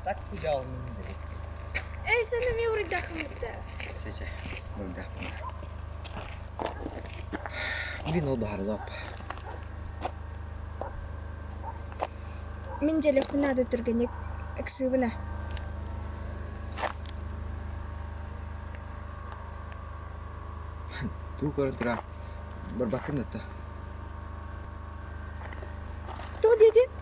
так кудьаалмын дири. Эй, сен эмиэ уруйдааххын да. Чэ чэ, уруйдаахпын. Блин, ол баһарылап. Мин дьиэлэхпин наада түргэнник ыксыыбын аа. Тугу көрөн тура барбаккын да Туох диэтин?